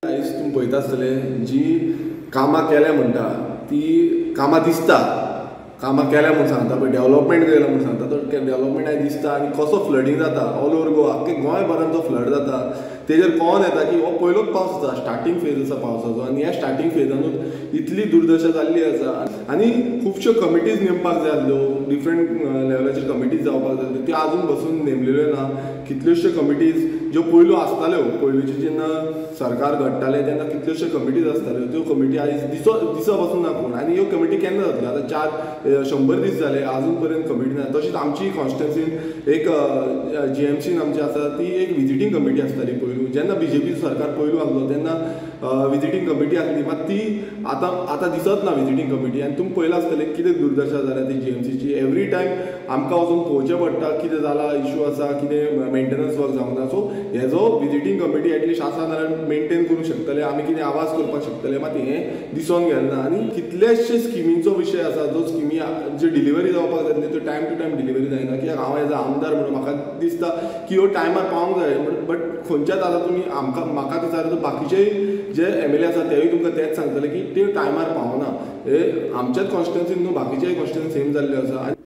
आयज तुमी पळयता आसतले जी कामां केल्या म्हणटा ती कामां दिसता, कामां केल्या म्हूण सांगता, पळय डेवलपमेंट केला म्हूण सांगता, तो डेवलपमेंट आयज दिसता. आनी कसो फ्लडींग जाता ऑल ओवर गोवा, आख्खे गोंयभरान जो फ्लड जाता तेजेर कोण येता की हो पयलोच पावस आसा, स्टार्टींग फेज आसा पावसाचो, आनी ह्या स्टार्टींग फेजानूच इतली दुर्दशा जाल्ली आसा. आनी खुबश्यो कमिटीज नेमपाक जाय आसल्यो, डिफरंट लेवलाचेर कमिटीज जावपाक जाय आसल्यो, त्यो आजून बसून नेमलेल्यो ना. कितल्योश्यो कमिटीज ज्यो पयल्यो आसताल्यो, पयलूच्यो जेन्ना सरकार घडटालें तेन्ना कितल्योश्यो कमिटीज आसताल्यो, त्यो कमिटी आयज दिसो पसून ना कोण. आनी ह्यो कमिटी केन्ना जातल्यो? आतां 400 दीस जाले आजून पर्यंत कमिटी ना. तशीच आमची कॉन्स्टिट्युन्सीन एक GMCन आमची आसा ती एक विजिटींग कमिटी आसताली पयलू, जेन्ना BJP सरकार पयलू आसलो तेन्ना विजिटींग कमिटी आसली, मात ती आतां आतां दिसत ना विजिटींग कमिटी. आनी तुमी पळयलां आसतलें कितें दुर्दशा जाल्या ती GMCची. एवरी टायम आमकां वचून पळोवचें पडटा कितें जालां, इशू आसा, कितें मेंटेनन्स वर्क जावंक ना. सो हेजो विजिटींग कमिटी एटलिस्ट आसा जाल्यार मेंटेन करूंक शकतले, आमी कितें आवाज करपाक शकतले, मात हें दिसोन गेलें ना. आनी कितलेशे स्किमींचो विशय आसा, जो स्किमी जे डिलिव्हरी जावपाक जाय त्यो टायम टू टायम डिलिव्हरी जायना. कित्याक हांव एज अ आमदार म्हणून म्हाका दिसता की ह्यो टायमार पावोंक जाय, बट खंयच्याच आतां तुमी आमकां म्हाका विचारता बाकीचेय जे MLA आसा तेवूय तुमकां तेंच सांगतले की त्यो टायमार पावना. हे आमच्याच कॉन्स्टिट्युन्सीन न्हू, बाकीचेय कॉन्स्टिट्युन्सी सेम जाल्ल्यो आसा.